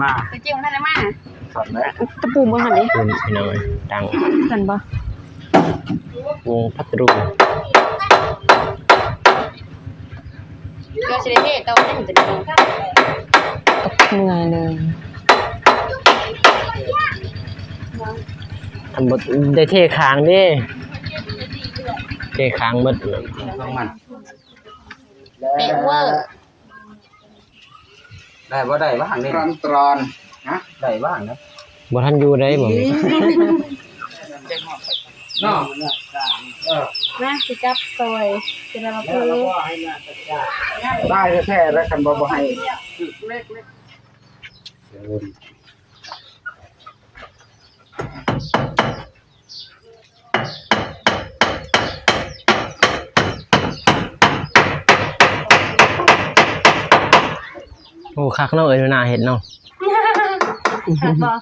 ມາ ຕົວຈິງບໍ່ທັນໄດ້ມາ ສອນແລ້ວ ຕະປູບໍ່ທັນເດ້ ເພິ່ນພີ່ນ້ອງເອີຍ ຕັ້ງ ເຫັນບໍ່ ວົງພັດລຸງ ກໍຊິໄດ້ເທຕໍ່ເດ້ຕົວນີ້ ຕົກເມື່ອຍເລີຍ ທຳ ໄດ້ເທຄ້າງເດ້ ເທຄ້າງໝົດ ຂອງມັນ ເປະເວີ ໄດ້ບໍ່ ໄດ້ວ່າງນີ້ ຕຣອນຕຣອນ ຮະ ໄດ້ວ່າງນະ ບໍ່ທັນຢູ່ໄດ້ບໍ່ ເນາະ ເອີ ມາຊິຈັບຊ່ອຍ ຊິໄດ້ມາເພີ ຕາຍແທ້ໆ ແລ້ວຄັນບໍ່ ບໍ່ໃຫ້ ໂອ້ ຄັກເນາະ ເອີຍ ໜ້າເຮັດເນາະ ຄັກບໍ່?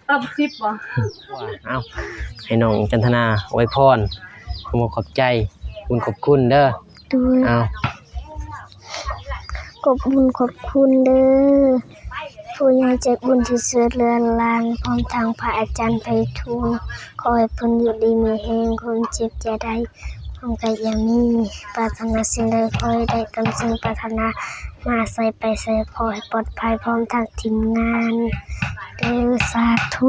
ຕອບສິບບໍ່? ເອົ້າ ໃຫ້ນ້ອງຈັນທະນາອວຍພອນ ຂອບອົກຂອບໃຈ ບຸນຂອບຄຸນເດີ ໂດຍ ເອົ້າ ຂອບບຸນຂອບຄຸນເດີ ຜູ້ໃຫຍ່ໃຈບຸນທີ່ຊ່ວຍເຫຼືອຫຼານ ພ້ອມທັງພະອາຈານໄພທູນ ຂໍໃຫ້ເພິ່ນຢູ່ດີມີແຮງ ຄວາມເຈັບຢ່າໄດ້ ຄວາມໄຂ້ຢ່າມີ ປາດຖະໜາສິ່ງໃດຂໍໃຫ້ໄດ້ຕາມສິ່ງປາດຖະໜາ ມາໃສໄປໃສຂໍໃຫ້ປອດໄພ ພ້ອມທັງທີມງານເດີ ສາທຸ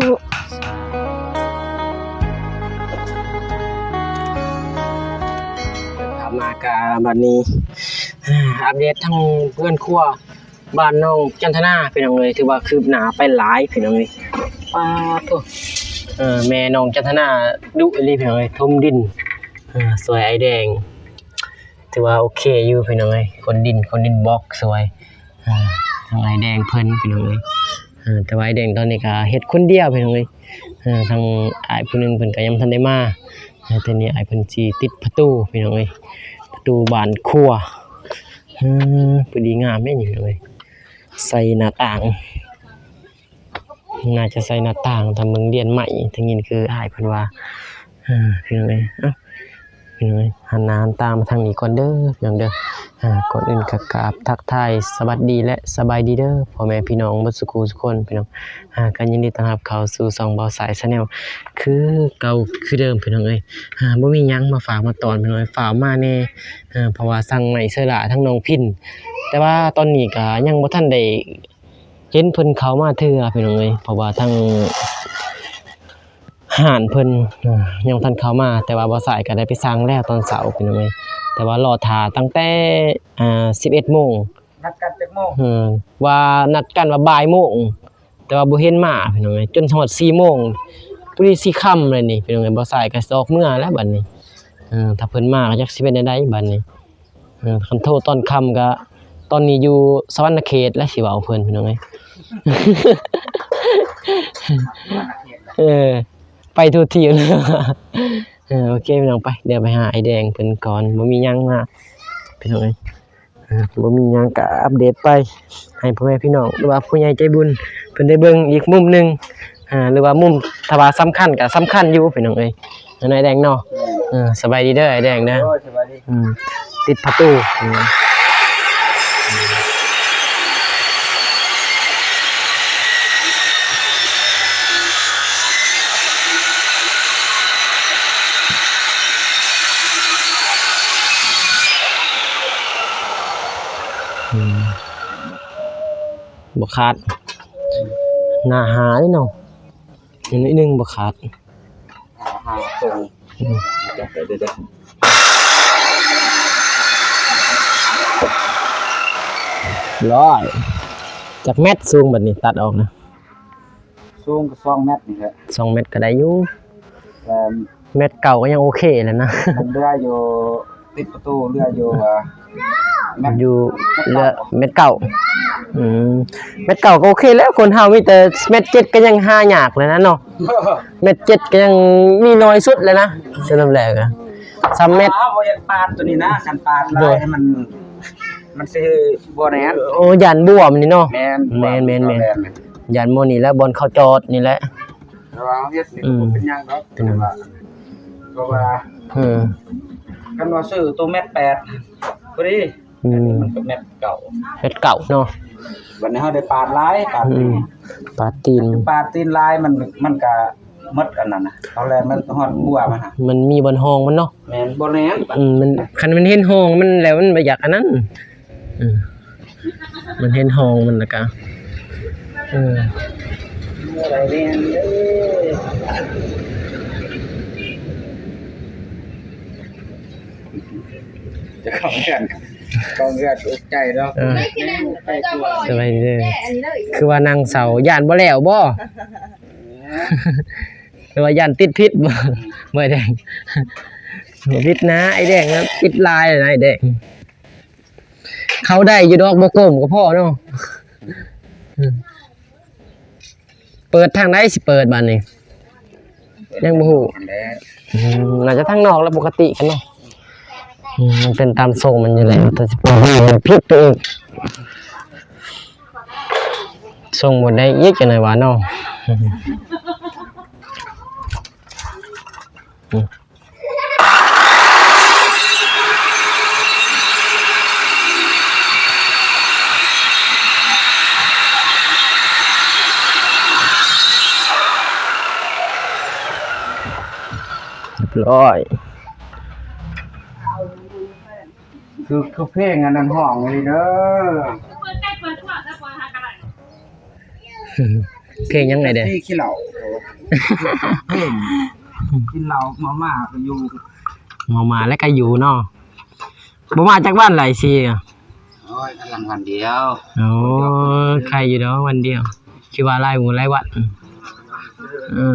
ເຂົ້າມາກະບັດນີ້ ອັບເດດທາງເຮືອນຄົວ ບ້ານນ້ອງຈັນທະນາພີ່ນ້ອງເອີຍ ຖືວ່າຄືບໜ້າໄປຫຼາຍພີ່ນ້ອງເອີຍ ປາດໂທ້ ເອີ ແມ່ນ້ອງຈັນທະນາດຸອີ່ຫຼີພີ່ນ້ອງເອີຍ ຖົມດິນ ເອີ ຊ່ວຍອ້າຍແດງ ຖືວ່າໂອເຄຢູ່ພີ່ນ້ອງເອີຍ ຂົນດິນ ຂົນດິນບລັອກຊ່ວຍ ເອີ ທາງອ້າຍແດງເພິ່ນພີ່ນ້ອງເອີຍ ເອີ ແຕ່ວ່າອ້າຍແດງຕອນນີ້ກະເຮັດຄົນດຽວພີ່ນ້ອງເອີຍ ເອີ ທາງອ້າຍຜູ້ໜຶ່ງເພິ່ນກະຍັງບໍ່ທັນໄດ້ມາ ເອີ ຕອນນີ້ອ້າຍເພິ່ນຊິຕິດປະຕູພີ່ນ້ອງເອີຍ ປະຕູບານຄົວ ເອີ ພໍດີງາມເດ້ນີ້ເອີຍ ໃສ່ໜ້າຕ່າງ ໜ້າຈະໃສ່ໜ້າຕ່າງ ຖ້າເບິ່ງລຽນໄມ້ ໄດ້ຍິນຄືອ້າຍເພິ່ນວ່າ ເອີ ພີ່ນ້ອງເອີຍ ເອົ້າ ພີ່ນ້ອງເອີຍ ຫັນໜ້າຫັນຕາມາທາງນີ້ກ່ອນເດີ ພີ່ນ້ອງເດີ ເອີ ກ່ອນອື່ນກໍກາບທັກທາຍສະຫວັດດີ ແລະ ສະບາຍດີເດີ ພໍ່ແມ່ພີ່ນ້ອງເບິດສູ່ຄູ່ສູ່ຄົນ ພີ່ນ້ອງ ເອີ ກໍຍິນດີຕ້ອນຮັບເຂົ້າສູ່ຊ່ອງບ່າວສາຍ Channel ຄືເກົ່າຄືເດີມ ພີ່ນ້ອງເອີຍ ເອີ ບໍ່ມີຫຍັງມາຝາກມາຕ້ອນ ພີ່ນ້ອງເອີຍ ຝາກມາແດ່ ເອີ ເພາະວ່າສັ່ງໄມ້ເຊີລາທາງນ້ອງພິນ ແຕ່ວ່າຕອນນີ້ກໍຍັງບໍ່ທັນໄດ້ເຫັນເພິ່ນເຂົ້າມາເທື່ອ ພີ່ນ້ອງເອີຍ ເພາະວ່າທາງຮ້ານເພິ່ນ ເອີ ຍັງບໍ່ທັນເຂົ້າມາ ແຕ່ວ່າບ່າວສາຍກໍໄດ້ໄປສັ່ງແລ້ວຕອນເຊົ້າ ພີ່ນ້ອງເອີຍ ແຕ່ວ່າລໍຖ້າຕັ້ງແຕ່ ອ່າ ສິບເອັດໂມງ ນັດກັນຈັກໂມງ? ເອີ ວ່ານັດກັນວ່າບ່າຍໂມງ ແຕ່ວ່າບໍ່ເຫັນມາພີ່ນ້ອງເອີຍ ຈົນຮອດສີ່ໂມງ ພໍດີຊິຄ່ຳແລ້ວນີ້ພີ່ນ້ອງເອີຍ ບ່າວສາຍກໍຊິອອກເມືອແລ້ວບັດນີ້ ເອີ ຖ້າເພິ່ນມາກໍຈັກຊິເປັນແນວໃດບັດນີ້ ເອີ ຄັນໂທຕອນຄ່ຳກໍ ຕອນນີ້ຢູ່ສະຫວັນນະເຂດແຫຼະ ຊິເວົ້າເພິ່ນພີ່ນ້ອງເອີຍ ເອີ ໄປທົ່ວທີບ ເອີ ໂອເຄພີ່ນ້ອງ ໄປ ດຽວໄປຫາອ້າຍແດງເພິ່ນກ່ອນ ບໍ່ມີຫຍັງມາພີ່ນ້ອງເອີຍ ເອີ ບໍ່ມີຫຍັງກະອັບເດດໄປ ໃຫ້ພໍ່ແມ່ພີ່ນ້ອງ ຫຼືວ່າຜູ້ໃຫຍ່ໃຈບຸນເພິ່ນໄດ້ເບິ່ງອີກມຸມໜຶ່ງ ເອີ ຫຼືວ່າມຸມ ຖ້າວ່າສຳຄັນກະສຳຄັນຢູ່ພີ່ນ້ອງເອີຍ ເອີ ອ້າຍແດງເນາະ ເອີ ສະບາຍດີເດີອ້າຍແດງເດີ ໂອ້ຍ ສະບາຍດີ ອືມ ຕິດປະຕູ ອືມ ອືມ ບໍ່ຂາດ ໜ້າຫາເດ້ເນາະ ໜ້ອຍໜຶ່ງບໍ່ຂາດ ຫາ ຫາຕົງ ອືມ ຈັບໄປເດີ້ ຮ້ອຍ ຈັກແມັດສູງບັດນີ້ ຕັດອອກນະ? ສູງກໍສອງແມັດນີ້ແຫຼະ ສອງແມັດກໍໄດ້ຢູ່ ແຕ່ ແມັດເກົ້າກໍຍັງໂອເຄແລ້ວນະ ມັນເຫຼືອຢູ່ ຕິດປະຕູເຫຼືອຢູ່ ເອີ ແມັດ ຢູ່ເຫຼືອແມັດເກົ້າ ອືມ ແມັດເກົ້າກໍໂອເຄແລ້ວ ຄົນເຮົາມີແຕ່ແມັດເຈັດກໍຍັງຫາຍາກແລ້ວນະເນາະ ແມັດເຈັດກໍຍັງມີໜ້ອຍສຸດແລ້ວນະ ສຳລັບແລ້ວກໍສາມແມັດ ເຮົາບໍ່ຢາກປາດຕົວນີ້ນະ ຄັນປາດຫຼາຍໃຫ້ມັນ ມັນຊິບໍ່ແໜ້ນ ໂອ້ ຢ້ານບົວມັນນີ້ເນາະ ແມ່ນ ແມ່ນໆໆ ຢ້ານໝ່ອງນີ້ແຫຼະ ບ່ອນເຂົາຈອດນີ້ແຫຼະ ແຕ່ວ່າເຮົາເຮັດນີ້ ອືມ ກໍບໍ່ເປັນຫຍັງດອກ ແຕ່ວ່າ ເພາະວ່າ ເອີ ຄັນວ່າຊື້ຕົວແມັດແປດພໍດີ ອືມ ອັນນີ້ມັນກໍແມັດເກົ້າ ແມັດເກົ້າເນາະ ບັດນີ້ເຮົາໄດ້ປາດຫຼາຍ ປາດຕີນ ອືມ ປາດຕີນ ປາດຕີນຫຼາຍ ມັນ ມັນກະໝົດອັນນັ້ນນະ ເອົາແລ້ວມັນຮອດຄົວມັນນະ ມັນມີບ່ອນຮອງມັນເນາະ ແມ່ນ ບໍ່ແມ່ນ ອືມ ມັນ ຄັນມັນເຫັນຮອງມັນແລ້ວ ມັນບໍ່ຢາກອັນນັ້ນ ເອີ ມັນເຫັນຮອງມັນແລ້ວກະ ເອີ ບໍ່ໄດ້ແມ່ນເດີ ເຈົ້າຂອງເຮືອນ ຂອງເຮືອນອຸກໃຈເນາະ ເອີ ສະບາຍດີເດີ ຄືວ່ານັ່ງເຊົາ ຢ້ານບໍ່ແລ້ວບໍ່? ຫຼືວ່າຢ້ານຕິດຜິດບໍ່? ບໍ່ໄດ້ ບໍ່ຜິດນາ ອ້າຍແດງນະ ຜິດຫຼາຍນະ ອ້າຍແດງ ເຂົ້າໄດ້ຢູ່ດອກ ບໍ່ກົ້ມກໍພໍເນາະ ເປີດທາງໃດຊິເປີດບາດນີ້ ຍັງບໍ່ຮູ້ ອືມ ໜ້າຈະທາງນອກແລ້ວ ປົກກະຕິກັນເນາະ ອືມ ມັນເປັນຕາມຊົງມັນຢູ່ແລ້ວ ແຕ່ຊິເປີດໃຫ້ມັນຜິດໄປອີກ ຊົງບໍ່ໄດ້ອີກ ຈັ່ງໃດວະເນາະ ອືມ. ຮຽບຮ້ອຍ ຄື ຄືເພງອັນນັ້ນຮ້ອງອີ່ຫຼີເດີ. ເພງຫຍັງໄດ໋ເດ້? ເພງກິນເຫຼົ້າ ເພງກິນເຫຼົ້າເມົາມາກໍຢູ່ ເມົາມາແລ້ວກໍຢູ່ເນາະ ບໍ່ມາຈັກວັນລະ ໄອ້ສີ? ໂອ້ຍ ກຳລັງວັນດຽວ ໂອ້ ໄຄຢູ່ດອກວັນດຽວ ຄິດວ່າຫຼາຍມື້ຫຼາຍວັນ ເອີ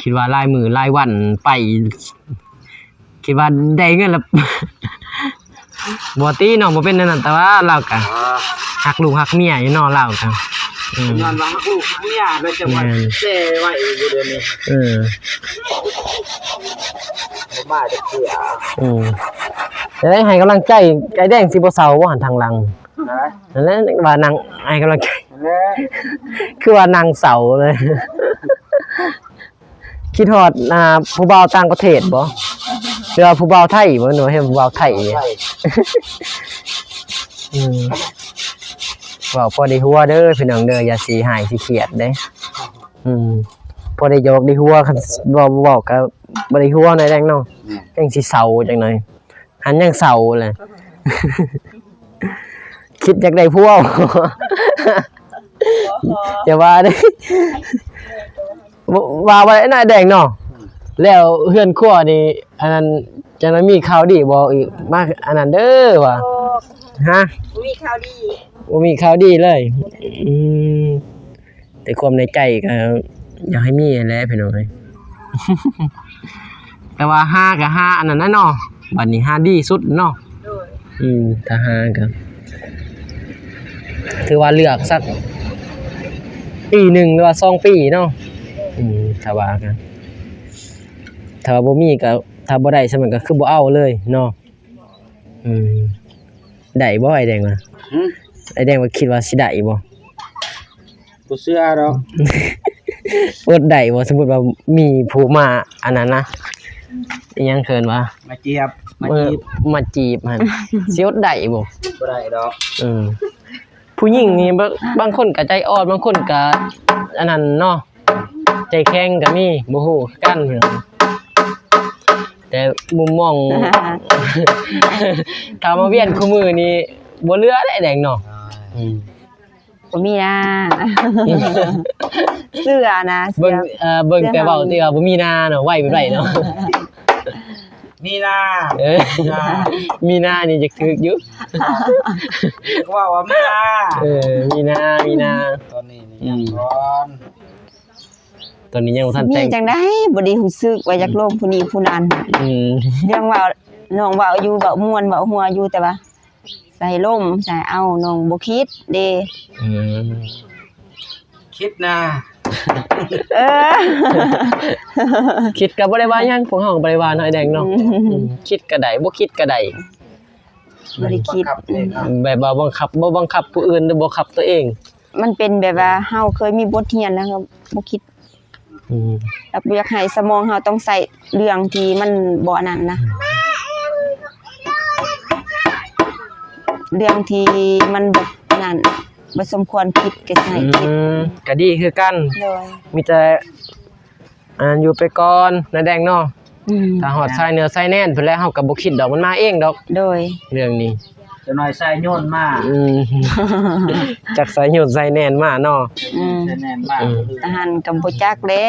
ຄິດວ່າຫຼາຍມື້ຫຼາຍວັນໄປ ຄິດວ່າໄດ້ເງິນລະ ບໍ່ຕິເນາະ ບໍ່ເປັນແນວນັ້ນ ແຕ່ວ່າລາວກະ ອໍ ຮັກລູກຮັກເມຍຢູ່ເນາະ ລາວກະ ອືມ ຍ້ອນວ່າຮັກລູກຮັກເມຍ ແລ້ວຈັ່ງວ່າ ແມ່ນ ແຊ່ໄວ້ຢູ່ດຽວນີ້ ເອີ ບໍ່ມາຈັກເທື່ອ ອືມ ເອີຍ ໃຫ້ກຳລັງໃຈ ໄອ້ແດງຊິບໍ່ເຊົາບໍ່ຫັ້ນທາງຫຼັງ? ຮະ? ນັ້ນແຫຼະ ວ່ານັ່ງໃຫ້ກຳລັງໃຈ ນັ້ນແຫຼະ ຄືວ່ານັ່ງເຊົາເລີຍ. ຄິດຮອດ ອ່າ ຜູ້ບ່າວຕ່າງປະເທດບໍ່? ຫຼືວ່າຜູ້ບ່າວໄທບໍ່? ຫຼືວ່າເຫັນຜູ້ບ່າວໄທ ອືມ ເວົ້າພໍໄດ້ຫົວເດີພີ່ນ້ອງເດີ ຢ່າຊິຮ້າຍຊິຄຽດເດ້ ອືມ ພໍໄດ້ຢອກໄດ້ຫົວ ຄັນເວົ້າບໍ່ເວົ້າກໍບໍ່ໄດ້ຫົວໜ້ອຍແດງເນາະ ແມ່ນ ແຮ່ງຊິເຊົາຈັກໜ່ອຍ. ຫັ້ນຍັງເຊົາແຫຼະ ຄິດຢາກໄດ້ຜົວ ຢ່າວ່າເດ້ ວ່າ ວ່າບໍ່ໄດ້ນະແດງເນາະ ແລ້ວເຮືອນຄົວນີ້ ອັນນັ້ນ ຈັ່ງໄດ້ມີຂ່າວດີບໍ່ອີກ ມາອັນນັ້ນເດີວ່າ ຮະ ບໍ່ມີຂ່າວດີ ບໍ່ມີຂ່າວດີເລີຍ ອືມ. ແຕ່ຄວາມໃນໃຈກໍຢາກໃຫ້ມີຫັ້ນແຫຼະພີ່ນ້ອງເອີຍ ແຕ່ວ່າຫາກໍຫາອັນນັ້ນນະເນາະ ບັດນີ້ຫາດີສຸດເນາະ ໂດຍ ອືມ ຖ້າຫາກໍຖືວ່າເລືອກສັກປີໜຶ່ງ ຫຼືວ່າສອງປີເນາະ ອືມ ຖ້າວ່າກໍ ຖ້າວ່າບໍ່ມີກໍ ຖ້າບໍ່ໄດ້ສ່ຳນັ້ນກໍຄືບໍ່ເອົາເລີຍເນາະ. ອືມ ໄດ້ບໍ່ອ້າຍແດງວ່າ? ຫື? ອ້າຍແດງວ່າຄິດວ່າຊິໄດ້ບໍ່? ບໍ່ເຊື່ອດອກ ອົດໄດ້ບໍ່? ສົມມຸດວ່າມີຜູ້ມາອັນນັ້ນນະ ອີຫຍັງເອີ້ນວ່າ ມາຈີບ ມາຈີບ ເອີ ມາຈີບຫັ້ນ ຊິອົດໄດ້ບໍ່? ບໍ່ໄດ້ດອກ ເອີ ຜູ້ຍິງນີ້ບາງ ບາງຄົນກໍໃຈອ່ອນ ບາງຄົນກໍອັນນັ້ນເນາະ ໃຈແຂງກໍມີ ບໍ່ຮູ້ຄືກັນພີ່ນ້ອງ ແຕ່ມຸມມອງ ຖ້າມາວຽນຄູ່ມື້ນີ້ບໍ່ເຫຼືອເດ້ແດງເນາະ ອືມ ບໍ່ມີນາ ເຊື່ອນະ ເບິ່ງ ເອີ ເບິ່ງແຕ່ເວົ້າຕິວ່າບໍ່ມີນາເນາະ ໄວແບບໃດເນາະ ມີນາ ເອີ ມີນາ ມີນານີ້ຢາກຖືກຢູ່ ເວົ້າວ່າມີນາ ເອີ ມີນາ ມີນາ ຕອນນີ້ຍັງກ່ອນ ຕອນນີ້ຍັງບໍ່ທັນແຕ່ງ ມີຈັ່ງໃດ ບໍ່ໄດ້ຮູ້ສຶກວ່າຢາກລົມຜູ້ນີ້ຜູ້ນັ້ນ ອືມ ຍັງເວົ້າ ນ້ອງເວົ້າຢູ່ ເວົ້າມ່ວນເວົ້າຫົວຢູ່ ແຕ່ວ່າໃສ່ລົມໃສ່ເອົາ ນ້ອງບໍ່ຄິດເດ້ ອືມ ຄິດນະ ເອີ ຄິດກໍບໍ່ໄດ້ວ່າຫຍັງ ພວກເຮົາກໍບໍ່ໄດ້ວ່າເນາະ ອ້າຍແດງເນາະ ອືມ ອືມ ຄິດກໍໄດ້ ບໍ່ຄິດກໍໄດ້ ບໍ່ໄດ້ຄິດ ແບບວ່າບັງຄັບ ບໍ່ບັງຄັບຜູ້ອື່ນ ຫຼືບໍ່ຄັບຕົວເອງ ມັນເປັນແບບວ່າເຮົາເຄີຍມີບົດຮຽນແລ້ວ ກໍບໍ່ຄິດ ອືມ ແລ້ວບໍ່ຢາກໃຫ້ສະໝອງເຮົາຕ້ອງໃຊ້ເລື່ອງທີ່ມັນບໍ່ອັນນັ້ນນະ ອືມ ເລື່ອງທີ່ມັນບໍ່ນັ້ນ ບໍ່ສົມຄວນຄິດກໍໃຫ້ຄິດ. ອືມ ກໍດີຄືກັນ. ໂດຍ ມີແຕ່ ອັນນັ້ນຢູ່ໄປກ່ອນ ນ້າແດງເນາະ. ອືມ ຖ້າຮອດສາຍເໜືອສາຍແໜ້ນພຸ້ນແຫຼະ ເຮົາກໍບໍ່ຄິດດອກ ມັນມາເອງດອກ. ໂດຍ ເລື່ອງນີ້ ຈັກໜ້ອຍສາຍໂຍນມາ. ອືມ ຈັກສາຍໂຍນສາຍແໜ້ນມາເນາະ. ອືມ ສາຍແໜ້ນມາ. ອືມ ອືມ ອັນນັ້ນກໍບໍ່ຈັກແຫຼະ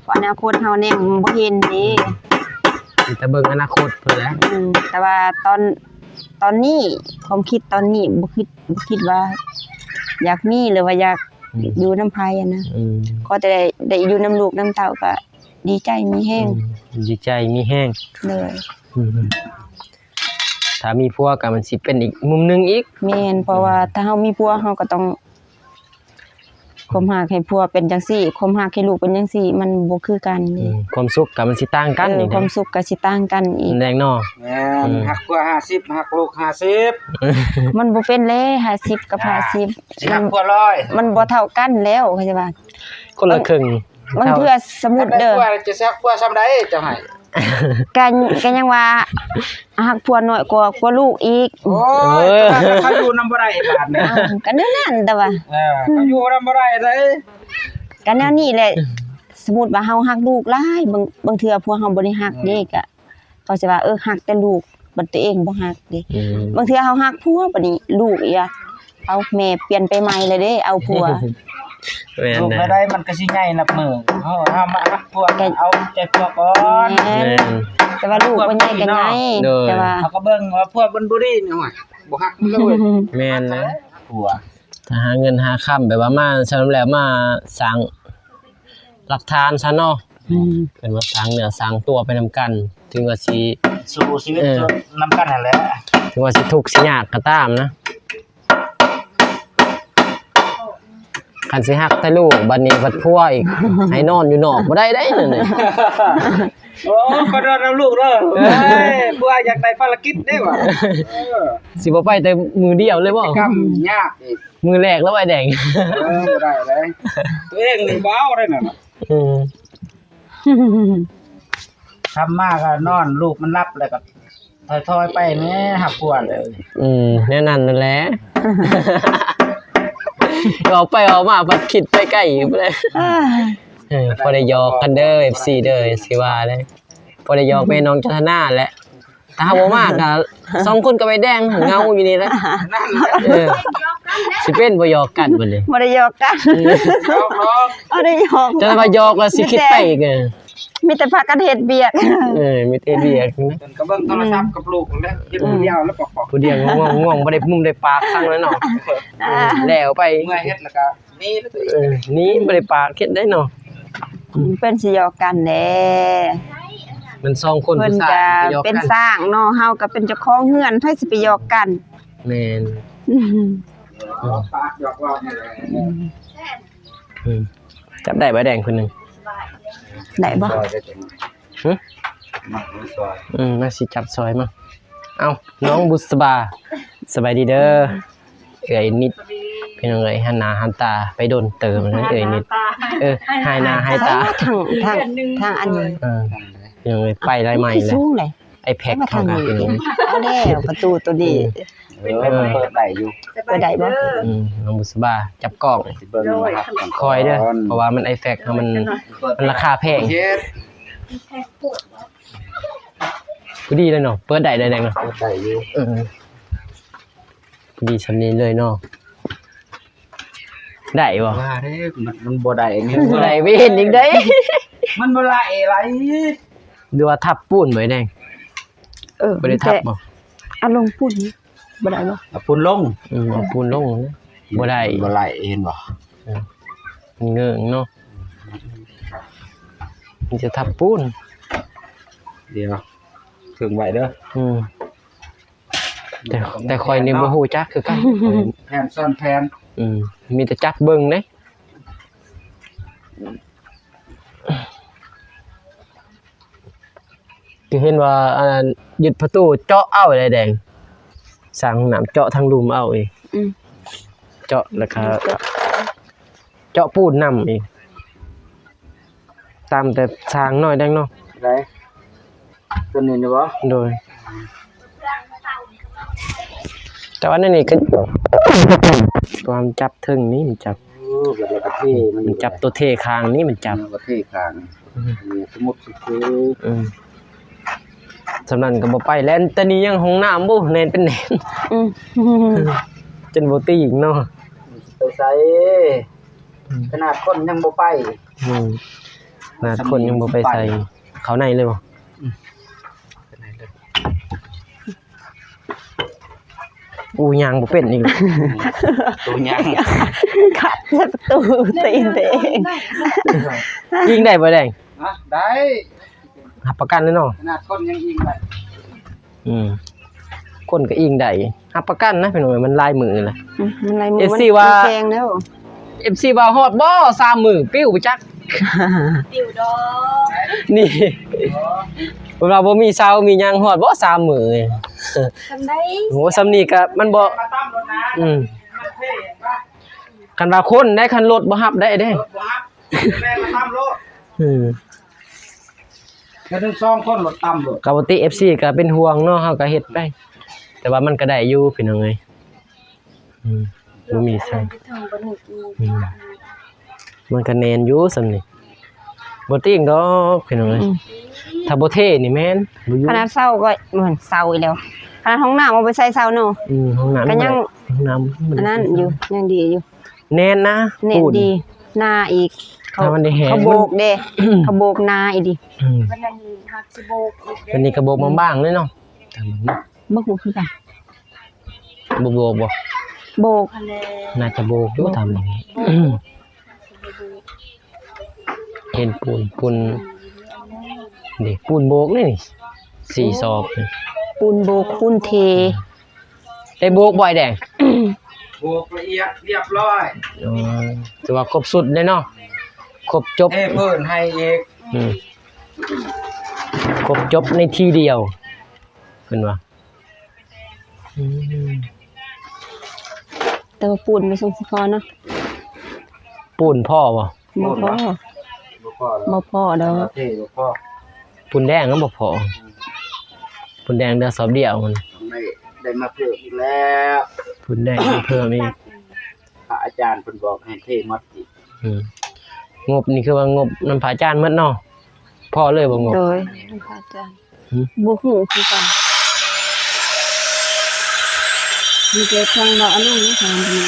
ເພາະອະນາຄົດເຮົາຍັງບໍ່ເຫັນເດ້. ອືມ ມີແຕ່ເບິ່ງອະນາຄົດພຸ້ນແຫຼະ. ອືມ ແຕ່ວ່າຕອນ ຕອນນີ້ ຄວາມຄິດຕອນນີ້ ບໍ່ຄິດ ບໍ່ຄິດວ່າຢາກມີ ຫຼືວ່າຢາກ ອືມ ຢູ່ນຳໃຜຫັ້ນນະ. ອືມ ຂໍແຕ່ໄດ້ ໄດ້ຢູ່ນຳລູກນຳເຕົ້າກໍດີໃຈມີແຮງ. ອືມ ດີໃຈມີແຮງ. ໂດຍ. ອືມ ຖ້າມີຜົວກໍມັນຊິເປັນອີກມຸມໜຶ່ງອີກ. ແມ່ນ ເພາະວ່າ ອືມ ຖ້າເຮົາມີຜົວ ເຮົາກໍຕ້ອງ ຄວາມຮັກໃຫ້ຜົວເປັນຈັ່ງຊີ້ ຄວາມຮັກໃຫ້ລູກເປັນຈັ່ງຊີ້ ມັນບໍ່ຄືກັນເດ້. ອືມ ຄວາມສຸກກໍມັນຊິຕ່າງກັນ. ເອີ ອີກ ຄວາມສຸກກໍຊິຕ່າງກັນອີກ. ແມ່ນເນາະ. ແມ່ນ. ອືມ ຮັກຜົວຫ້າສິບ ຮັກລູກຫ້າສິບ ມັນບໍ່ເປັນແລ້ວ ຫ້າສິບກັບຫ້າສິບ ຊິຮັກຜົວຮ້ອຍ ມັນບໍ່ເທົ່າກັນແລ້ວ ເຂົາຈະວ່າ ຄົນລະເຄິ່ງ. ບາງເທື່ອ ສົມມຸດເດີ ຄັນໄດ້ຜົວຈະຊິຮັກຜົວສ່ຳໃດເຈົ້າໃຫ້? ກະ ກະຍັງວ່າຮັກຜົວນ້ອຍກວ່າ ກວ່າລູກອີກ. ໂອ້ຍ ເອີ ເຂົາຢູ່ນຳບໍ່ໄດ້ບາດນີ້. ເອົ້າ ກະແນວນັ້ນແຕ່ວ່າ ເອີ ເຂົາຢູ່ນຳບໍ່ໄດ້ເດ້. ກະແນວນີ້ແຫຼະ ສົມມຸດວ່າເຮົາຮັກລູກຫຼາຍ ບາງ ບາງເທື່ອພວກເຮົາບໍ່ໄດ້ຮັກເດ້ ອືມ ກະເຂົາຊິວ່າ ເອີ ຮັກແຕ່ລູກ ບັດຕົວເອງບໍ່ຮັກເດ້. ອືມ ບາງເທື່ອເຮົາຮັກຜົວ ບັດນີ້ລູກອີກ ເອົາ ແມ່ປ່ຽນໄປໃໝ່ແລ້ວເດ້ ເອົາຜົວ. ແມ່ນ ລູກແນວໃດມັນກໍຊິໃຫຍ່ນັບມື້. ເຮົາ ເຮົາມາຮັກຜົວ ກໍເອົາໃຈຜົວກ່ອນ. ແມ່ນ ແມ່ນ ແຕ່ວ່າລູກບໍ່ໃຫຍ່ກໍໃຫຍ່. ໂດຍ. ແຕ່ວ່າເຮົາກໍເບິ່ງວ່າຜົວມັນບໍ່ດີນີ້ ໂອ້ຍ ບໍ່ຮັກມັນເລີຍ. ແມ່ນນະ ຜົວ ຖ້າຫາເງິນຫາຄຳ ແບບວ່າມາສ່ຳນັ້ນແລ້ວ ມາສ້າງຫຼັກຖານຊະເນາະ. ອືມ ເພິ່ນວ່າສ້າງເນື້ອສ້າງຕົວໄປນຳກັນ ເຖິງວ່າຊິ ສູ້ຊີວິດ ເອີ ນຳກັນຫັ້ນແຫຼະ. ເຖິງວ່າຊິທຸກຊິຍາກກໍຕາມນະ. ຄັນຊິຮັກແຕ່ລູກ ບັດນີ້ພັດຜົວອີກ ໃຫ້ນອນຢູ່ນອກບໍ່ໄດ້ເດ້ ນັ້ນນະ. ໂອ້ ຂໍໂທດນຳລູກເດີ. ເອີ ຜົວຢາກໄດ້ພາລະກິດເດ້ວ່າ. ເອີ ຊິບໍ່ໄປແຕ່ມື້ດຽວເລີຍບໍ່? ກິດຈະກຳຍາກອີກ ມື້ແລກແລ້ວ ອ້າຍແດງ. ເອີ ບໍ່ໄດ້ເດ້ ຕົວເອງນີ້ບໍ່ເອົາເດ້ນັ້ນນະ. ອືມ ຄ່ຳມາກໍນອນ ລູກມັນຫຼັບແລ້ວກໍ ຖອຍໆໄປແດ່ ຮັບຜົວເລີຍ. ອືມ ແນວນັ້ນນັ້ນແຫຼະ. ອອກໄປອອກມາພັດຄິດໄປໄກພຸ້ນແຫຼະ. ເອີ ພໍໄດ້ຫຍອກກັນເດີ ເອັຟຊີເດີ ຊິວ່າເດ້ ພໍໄດ້ຫຍອກແມ່ນ້ອງຈັນທະນາແຫຼະ. ຖ້າເຮົາບໍ່ມາກໍສອງຄົນກັບອ້າຍແດງເຫງົາຢູ່ນີ້ແຫຼະ. ເອີ ຊິເປັນບໍ່ຫຍອກກັນບັດນີ້. ບໍ່ໄດ້ຫຍອກກັນ. ອືມ ບໍ່ໄດ້ຫຍອກ ຈະວ່າຫຍອກແລ້ວຊິຄິດໄປອີກ. ມີແຕ່ພາກັນເຮັດວຽກ. ເອີ ມີແຕ່ເຮັດວຽກນະ ເພິ່ນກໍເບິ່ງໂທລະສັບກັບລູກຫັ້ນແຫຼະ ເຮັດຜູ້ດຽວແລ້ວປອກໆ ຜູ້ດຽວງ່ວງໆ ບໍ່ໄດ້ມຸມໄດ້ປາກສັງແລ້ວເນາະ. ອ່າ ເອີ ແລ້ວໄປ ເມື່ອຍເຮັດແລ້ວກໍໜີແລ້ວ. ເອີ ໜີ ບໍ່ໄດ້ປາກເຮັດໄດ້ເນາະ. ອືມ ເພິ່ນຊິຫຍອກກັນແດ່ ມັນສອງຄົນ ເພິ່ນກໍເປັນຊ່າງເນາະ ເຮົາກໍເປັນເຈົ້າຂອງເຮືອນ ໃຜຊິໄປຫຍອກກັນ. ແມ່ນ. ອືມ ປາກຫຍອກເວົ້ານີ້ແຫຼະ. ອືມ ອືມ ຈັບໄດ້ບໍ່ແດງຜູ້ໜຶ່ງ ໄດ້ບໍ່? ຫຶ? ອືມ ມາຊິຈັບຊ່ອຍມາ. ເອົ້າ ນ້ອງບຸດສະບາ ສະບາຍດີເດີ. ເອື້ອຍນິດ ພີ່ນ້ອງເອີຍ ຫັນໜ້າຫັນຕາໄປດົນເຕີບແລ້ວເອື້ອຍນິດ. ເອີ ຫາຍໜ້າຫາຍຕາ ທາງ ທາງ ທາງອັນນີ້. ເອີ ພີ່ນ້ອງເອີຍ ໄປຫຼາຍໄມ້ແລ້ວ ສູງເລີຍ. ໄອແພັດເຮົາກໍ ເອົາແລ້ວ ປະຕູໂຕນີ້. ເອີ ເປີດໄດ້ຢູ່ ເປີດໄດ້ບໍ່? ອືມ ນ້ອງບຸດສະບາ ຈັບກ້ອງ ຊິເບິ່ງວ່າຮັກກັນ ຄ່ອຍເດີ ເພາະວ່າມັນ ໄອແພັດເຮົາມັນ ມັນລາຄາແພງ. ພໍດີເລີຍເນາະ ເປີດໄດ້ ໄດ້ແດງເນາະ ເປີດໄດ້ຢູ່. ເອີ ພໍດີຊ່ຳນີ້ເລີຍເນາະ. ໄດ້ບໍ່? ວ່າເດ້ ມັນ ມັນບໍ່ໄດ້ນີ້ ບໍ່ໄດ້ ໄປເຮັດອີກໄດ້. ມັນບໍ່ໄດ້ຫຼາຍ ຫຼືວ່າທັບປູນບໍ່ໄດ້? ເອີ ບໍ່ໄດ້ທັບບໍ່? ເອົາລົງປູນ ບໍ່ໄດ້ບໍ່? ເອົາປູນລົງ. ອືມ ເອົາປູນລົງນະ ບໍ່ໄດ້ ບໍ່ໄດ້ ເຫັນບໍ່? ເອີ ມັນເງີງເນາະ ມັນຈະທັບປູນ. ດຽວ ເຄິ່ງໄວ້ເດີ. ອືມ ແຕ່ ແຕ່ຂ້ອຍນີ້ບໍ່ຮູ້ຈັກຄືກັນ ແຜນຊ້ອນແຜນ. ອືມ ມີແຕ່ຈັບເບິ່ງເດ້. ຄືເຫັນວ່າ ອັນນັ້ນ ຍຶດປະຕູເຈາະເອົາໄດ໋ແດງ ສ້າງຫ້ອງນ້ຳເຈາະທາງລຸ່ມເອົາອີກ. ອືມ ເຈາະແລ້ວກໍ ເຈາະ ເຈາະປູນນຳອີກ ຕາມແຕ່ສ້າງໜ້ອຍແດງເນາະ. ໄດ້ ຕົວນີ້ນີ້ບໍ່? ໂດຍ. ແຕ່ວ່າໃນນີ້ກໍ ຄວາມຈັບເທິງນີ້ມັນຈັບ ເອີ ແລ້ວກໍເທ ມັນ ມັນຈັບຕົວເທຂ້າງນີ້ມັນຈັບ ເອີ ກໍເທຂ້າງ ອືມ ນີ້ສົມມຸດຊື່ໆ ອືມ ສ່ຳນັ້ນກໍບໍ່ໄປແລ້ວ ແຕ່ນີ້ຍັງຫ້ອງນ້ຳ ໂອ້ ແໜ້ນເປັນແໜ້ນ ອືມ ຈົນບໍ່ຕີງເນາະ ໄປໃສ ອືມ ຂະໜາດຄົນຍັງບໍ່ໄປ ອືມ ຂະໜາດຄົນຍັງບໍ່ໄປໃສ ເຂົ້າໃນເລີຍບໍ່? ອືມ ອູ ຍ່າງບໍ່ເປັນອີກ ຕູຍ່າງ ຂັດປະຕູຕີນຕົວເອງ ອີງໄດ້ບໍ່ແດງ? ຮະ ໄດ້ ຮັບປະກັນເລີຍເນາະ ຂະໜາດຄົນຍັງອີງໄດ້ ອືມ ຄົນກໍອີງໄດ້ ຮັບປະກັນນະພີ່ນ້ອງ ມັນຫຼາຍມື້ລະ ອືມ ມັນຫຼາຍມື້ ເອັຟຊີວ່າ ມັນແຂງແລ້ວ ເອັຟຊີວ່າຮອດບໍ່ສາມມື້ ປິວໄປຈັກ ປິວດອກ ນີ້ ເພິ່ນວ່າບໍ່ມີເສົາມີຫຍັງຮອດບໍ່ສາມມື້ ສ່ຳໃດ ໂອ້ ສ່ຳນີ້ກໍມັນບໍ່ ອືມ ຄັນວ່າຄົນໄດ້ ຄັນລົດບໍ່ຮັບໄດ້ເດ້ ລົດບໍ່ຮັບ ແລ່ນມາຕຳໂລດ ອືມ ແຕ່ໜຶ່ງສອງຄົນໂລດຕຳໂລດ ກໍບໍ່ຕິ ເອັຟຊີກໍເປັນຫ່ວງເນາະ ເຮົາກໍເຮັດໄປ ແຕ່ວ່າມັນກໍໄດ້ຢູ່ພີ່ນ້ອງເອີຍ ອືມ ບໍ່ມີໃສ ອືມ ມັນກໍແໜ້ນຢູ່ສ່ຳນີ້ ບໍ່ຕີງດອກພີ່ນ້ອງເອີຍ ອືມ ຖ້າບໍ່ເທນີ້ແມ່ນ ບໍ່ຢູ່ ຂະໜາດເສົາກໍ ບໍ່ແມ່ນເສົາອີກແລ້ວ ຂະໜາດຫ້ອງນ້ຳເອົາໄປໃສ່ເສົາເນາະ ອືມ ຫ້ອງນ້ຳກໍຍັງ ຫ້ອງນ້ຳມັນ ອັນນັ້ນຢູ່ ຍັງດີຢູ່ ແໜ້ນນະ ແໜ້ນດີ ໜາອີກ ເຂົາ ຖ້າມັນໄດ້ແຫ້ງ ເຂົາໂບກເດ້ ເຂົາໂບກໜາອີ່ຫຼີ ອືມ ມັນຍັງຮັກຊິໂບກອີກເດ້ ອັນນີ້ກໍໂບກບາງໆເລີຍເນາະ ບໍ່ຮູ້ຄືກັນ ບໍ່ໂບກບໍ່? ໂບກ ໜ້າຈະໂບກຢູ່ຕາມນີ້ ເຫັນປູນ ປູນ ເດ້ ປູນໂບກເດ້ນີ້ ສີ່ສອບ ປູນໂບກ ປູນເທ ໄດ້ໂບກບໍ່ອ້າຍແດງ? ໂບກລະອຽດລຽບຮ້ອຍ ອໍ ຖືວ່າຄົບຊຸດເດ້ເນາະ ຄົບຈົບ ເທພື້ນໃຫ້ອີກ ອືມ ຄົບຈົບໃນທີ່ດຽວ ເພິ່ນວ່າ ອືມ ແຕ່ວ່າປູນບໍ່ສົມສະພອນເນາະ ປູນພໍບໍ່? ບໍ່ພໍ ບໍ່ພໍ ບໍ່ພໍດອກ ເທບໍ່ພໍ ປູນແດງມັນບໍ່ພໍ ອືມ ປູນແດງເຫຼືອສອບດຽວມັນ ໄດ້ ໄດ້ມາເພີ່ມອີກແລ້ວ ປູນແດງມາເພີ່ມອີກ ພະອາຈານເພິ່ນບອກໃຫ້ເທໝົດອີກ ອືມ ງົບນີ້ຄືວ່າງົບນຳພະອາຈານໝົດເນາະ ພໍເລີຍບໍ່ງົບ? ໂດຍ ນຳພະອາຈານ ຫຶ? ບໍ່ຮູ້ຄືກັນ ມີແຕ່ຟັງເວົ້າອາລົງນີ້ ທາງນີ້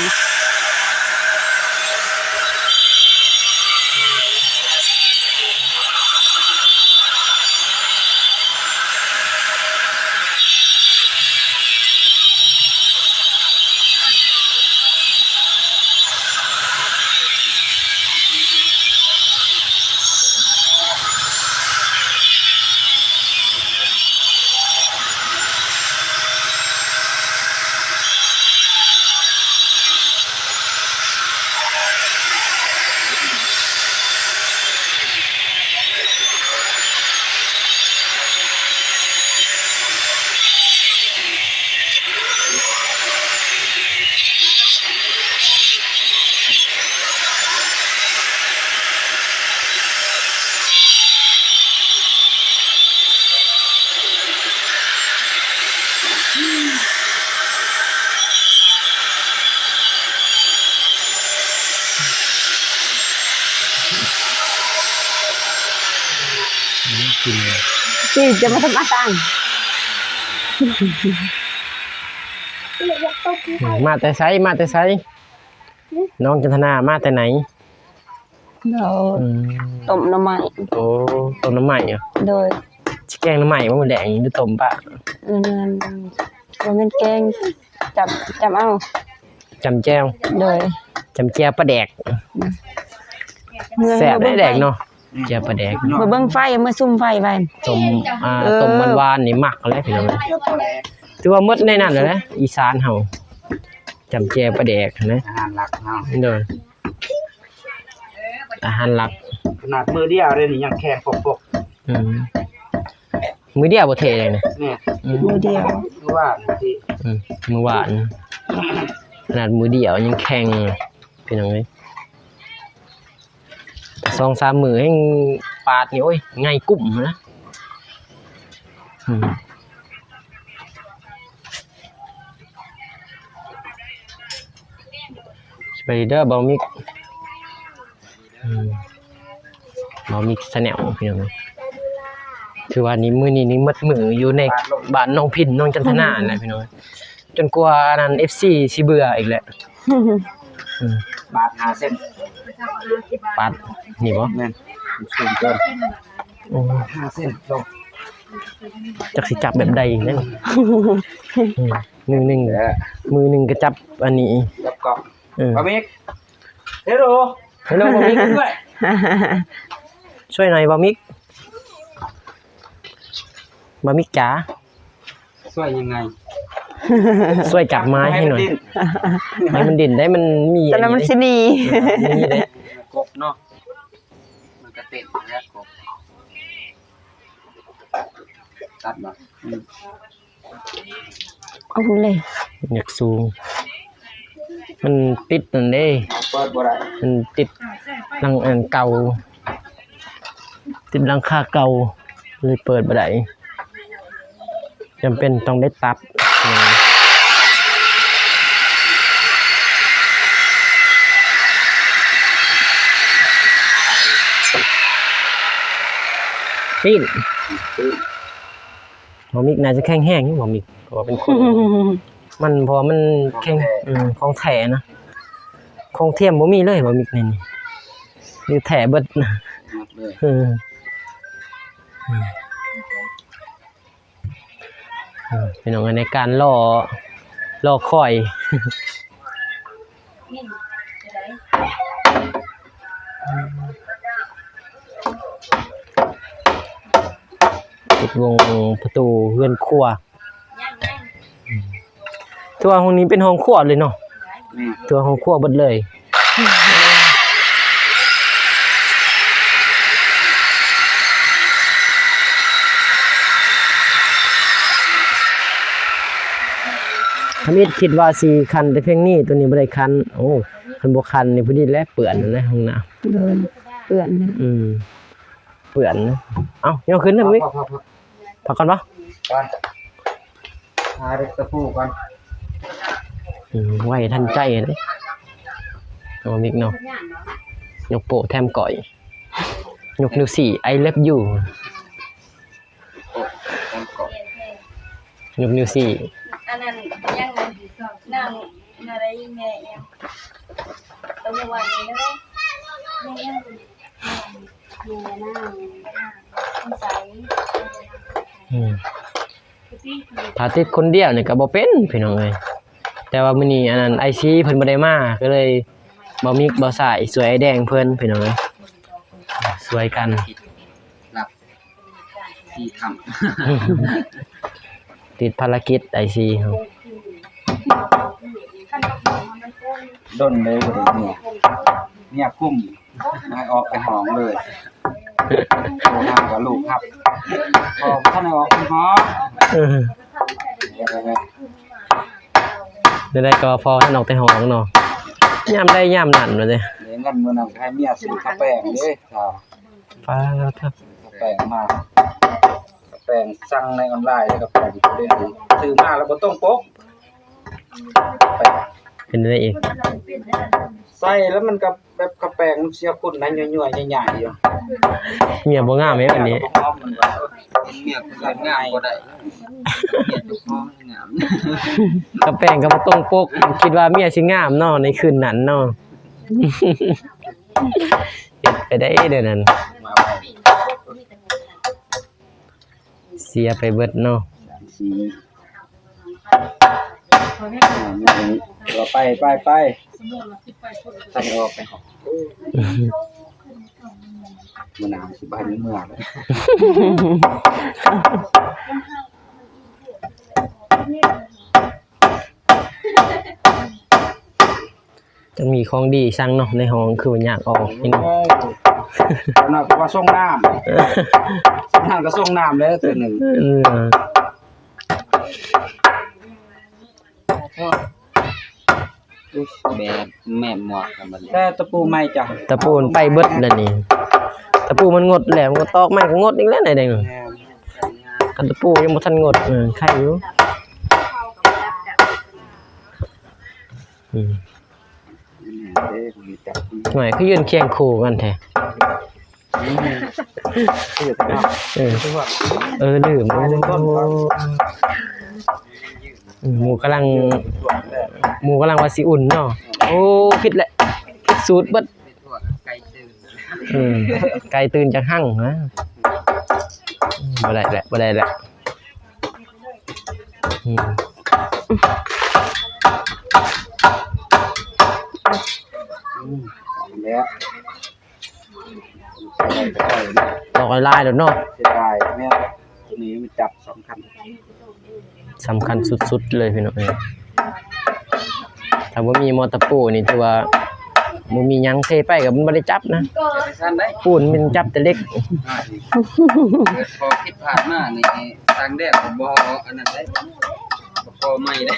ຈີນຈະມາທຳອາສັງ ມາແຕ່ໃສ ມາແຕ່ໃສ? ນ້ອງຈັນທະນາມາແຕ່ໃນ? ໂດຍ ອືມ ຕົ້ມໜໍ່ໄມ້ ໂອ້ ຕົ້ມໜໍ່ໄມ້ເນາະ ໂດຍ ຊິແກງໜໍ່ໄມ້ບໍ່ມື້ແລງ ຫຼືຕົ້ມປະ? ອືມ ບໍ່ແມ່ນແກງ ຈຳ ຈຳເອົາ ຈຳແຈ່ວ ໂດຍ ຈຳແຈ່ວປາແດກ ອືມ ແຊບເດ້ແດກເນາະ ແຈ່ວປາແດກ ມາເບິ່ງໄຟ ມາສຸມໄຟໄວ້ ຕົ້ມ ອ່າ ເອີ ຕົ້ມຫວານໆນີ້ມັກແລ້ວພີ່ນ້ອງ ຖືວ່າໝົດໃນນັ້ນແຫຼະ ອີສານເຮົາ ຈຳແຈ່ວປາແດກຫັ້ນນະ ອາຫານຫຼັກເຮົາ ໂດຍ ອາຫານຫຼັກ ຂະໜາດມື້ດຽວເດ້ນີ້ຍັງແຂງປົກໆ ອືມ ມື້ດຽວບໍ່ເທເລີຍນະ ແມ່ນ ອືມ ມື້ດຽວ ມື້ວານນີ້ ອືມ ມື້ວານ ຂະໜາດມື້ດຽວຍັງແຂງ ພີ່ນ້ອງເອີຍ ສອງສາມມື້ແຮ່ງປາດນີ້ ໂອ້ຍ ໃຫຍ່ກຸ້ມນະ ອືມ. ໄປເດີບ່າວມິກ ອືມ ບ່າວມິກ Channel ພີ່ນ້ອງ. ຖືວ່ານີ້ ມື້ນີ້ນີ້ໝົດມື້ຢູ່ໃນບ້ານນ້ອງພິນ ນ້ອງຈັນທະນາຫັ້ນແຫຼະພີ່ນ້ອງ ຈົນກວ່າອັນນັ້ນ ເອັຟຊີ ຊິເບື່ອອີກແຫຼະ. ອືມ ບາດຫ້າເຊັນ ບາດນີ້ບໍ່? ແມ່ນ ສູງເກີນ. ໂອ້ ບາດຫ້າເຊັນ ລົງ ຈັກຊິຈັບແບບໃດແລ້ວນີ້. ອືມ ມືໜຶ່ງ ເອີ ມືໜຶ່ງກໍຈັບອັນນີ້ ຈັບກ້ອງ. ເອີ ບ່າວມິກ ເຮລໂລ ເຮລໂລ ບ່າວມິກ ຊ່ວຍໜ້ອຍບ່າວມິກ ບ່າວມິກຈ໋າ. ຊ່ວຍຍັງໄງ? ຊ່ວຍຈັບໄມ້ໃຫ້ໜ້ອຍ ໃຫ້ມັນດີ້ນ ໃຫ້ມັນດີ້ນໄດ້ ມັນມີ ແຕ່ລະມັນຊິໜີ ເອີ ມີເດ້ ກົບເນາະ ມັນກະເຕັ້ນແລ້ວ ກົບ ຕັດບໍ່? ອືມ ເອົາພຸ້ນເລີຍ ຢາກສູງ ມັນຕິດນັ້ນເດ້ ເປີດບໍ່ໄດ້ ມັນຕິດຫຼັງອັນເກົ່າ ຕິດຫຼັງຄາເກົ່າ ເລີຍເປີດບໍ່ໄດ້ ຈຳເປັນຕ້ອງໄດ້ຕັດ. ປີນ ບໍ່ ມິກໜ້າຈະແຂງແຮງຢູ່ບໍ່ມິກ ເພາະວ່າເປັນຄົນ ມັນ ເພາະວ່າມັນແຂງ ຂອງແທ້ ອືມ ຂອງແທ້ນະ ຂອງທຽມບໍ່ມີເລີຍບໍ່ມິກນີ້ ນີ້ແທ້ເບິດ ໝົດເລີຍ ເອີ ອືມ ເອີ ພີ່ນ້ອງເອີຍ ໃນການລໍ ລໍຄອຍ ປິດວົງປະຕູເຮືອນຄົວ ອືມ ຖືວ່າຫ້ອງນີ້ເປັນຫ້ອງຄົວເລີຍເນາະ ແມ່ນ ຖືວ່າຫ້ອງຄົວເບິດເລີຍ. ທຳອິດຄິດວ່າຊິຂັນແຕ່ພຽງນີ້ ໂຕນີ້ບໍ່ໄດ້ຂັນ. ໂອ້ ຄັນບໍ່ຂັນນີ້ພໍດີແຫຼະ ເປື້ອນແຫຼະຫ້ອງນ້ຳ ໂດຍ ເປື້ອນ ອືມ ເປື້ອນ. ເອົ້າ ຍົກຂຶ້ນເດີ ພັກກ່ອນບໍ່? ກ່ອນ ຫາເດັກຕະປູກ່ອນ ອືມ ໄວທັນໃຈເດ້ ເອົາມິກເນາະ ຍົກໂປ້ແຖມກ້ອຍ ຍົກນິ້ວຊີ້ I love you ໂອ້ ແຖມກ້ອຍ ຍົກນິ້ວຊີ້ ອັນນັ້ນຍັງນາງນາໄດ້ແມ່ຫຍັງ ຕະມື້ວານນີ້ເດີ ແມ່ຫຍັງ ແມ່ນາງ ນາງ ນາງ ອືມ ຖ້າຕິດຄົນດຽວນີ້ກໍບໍ່ເປັນພີ່ນ້ອງເອີຍ ແຕ່ວ່າມື້ນີ້ອັນນັ້ນ ໄອຊີ ເພິ່ນບໍ່ໄດ້ມາ ກໍເລີຍ ບ່າວມິກ ບ່າວສາຍ ຊ່ວຍອ້າຍແດງເພິ່ນພີ່ນ້ອງເອີຍ ຊ່ວຍກັນ ລັບ ສີ່ຄ່ຳ ຕິດພາລະກິດ ໄອຊີ ເຮົາ ດົນເລີຍບໍ່ໄດ້ເມຍ ເມຍກຸ້ມ ໃຫ້ອອກໄປຫ້ອງເລີຍ ໂທຫາກໍລູກຮັບ ພໍ່ບໍ່ທັນໄດ້ອອກໄປຫ້ອງ ເອີ ແນວໃດກໍພໍ່ທັນອອກແຕ່ຫ້ອງເນາະ ຍາມໃດຍາມນັ້ນວ່າຕິ ເງິນມື້ນັ້ນໃຫ້ເມຍຊື້ກາແຟເດ້ ປາດໂທ້ ກາແຟມາ ກາແຟສັ່ງໃນອອນລາຍ ແລ້ວກາແຟຢູ່ເດ້ ຊື້ມາແລ້ວບໍ່ຕົງປົກ ເປັນໄດອີກ ໃສ່ແລ້ວມັນກໍແບບກາແຟມັນເສຍຄຸນນະ ຍ້ວຍໆ ໃຫຍ່ໆ ຢູ່ ເມຍບໍ່ງາມເດ້ບັດນີ້ ເມຍບໍ່ງາມ ເມຍບໍ່ງາມ ກາແຟກໍບໍ່ຕົງປົກ ຄິດວ່າເມຍຊິງາມເນາະ ໃນຄືນນັ້ນເນາະ ເຮັດໄປໄດ້ແນວນັ້ນ ເສຍໄປເບິດເນາະ ໄປ ໄປ ໄປ ທັນອອກໄປ ມື້ໜ້າຊິບໍ່ໃຫ້ເມືອແລ້ວ. ຈັກມີຂອງດີສັງເນາະ ໃນຫ້ອງຄືວ່າຍາກອອກນີ້ເນາະ ເອີ ເຈົ້ານ້ອຍກໍວ່າສົ່ງນ້ຳ ເຈົ້ານ້ອຍກໍສົ່ງນ້ຳແລ້ວ ເທື່ອໜຶ່ງ ເອີ ແບບແມ່ນໝວກກັນບັດນີ້ ແຕ່ຕະປູໃໝ່ຈ້ະ ຕະປູມັນໄປເບິດແລ້ວນີ້ ຕະປູມັນງົດແລ້ວ ມັນກໍຕອກໃໝ່ກໍງົດອີກແລ້ວ ໄດ້ ແມ່ນ ຄັນຕະປູຍັງບໍ່ທັນງົດ ເອີ ໄຄຢູ່ ອືມ. ເດ້ ມີຈັບ ຫ້ວຍ ຄືຢືນຄຽງຄູ່ກັນແທ້. ເອີ ເອີ ລືມ ໝູ່ກຳລັງ ໝູ່ກຳລັງວ່າຊິອຸ່ນເນາະ. ໂອ້ ຜິດແຫຼະ ຜິດສູດເບິດ. ເອີ ໄກ່ຕື່ນຈາກຮັງນະ. ບໍ່ໄດ້ແຫຼະ ບໍ່ໄດ້ແຫຼະ. ອືມ ອືມ ແລ້ວ ດອກຫຼາຍໆໂລດເນາະ. ເສຍດາຍແມ່ນ ໂຕນີ້ມັນຈັບສຳຄັນ ສຳຄັນສຸດໆເລີຍພີ່ນ້ອງເອີຍ. ຖ້າບໍ່ມີມໍເຕີໂປນີ້ຖືວ່າບໍ່ມີຫຍັງ ເທໄປກໍມັນບໍ່ໄດ້ຈັບນະ. ຊັ້ນໄດ໋ ປູນມັນຈັບແຕ່ເຫຼັກ. ພໍຜິດພາດມານີ້ ສ້າງແດງກໍບໍ່ອັນນັ້ນໄດ໋ ບໍ່ພໍໃໝ່ໄດ໋.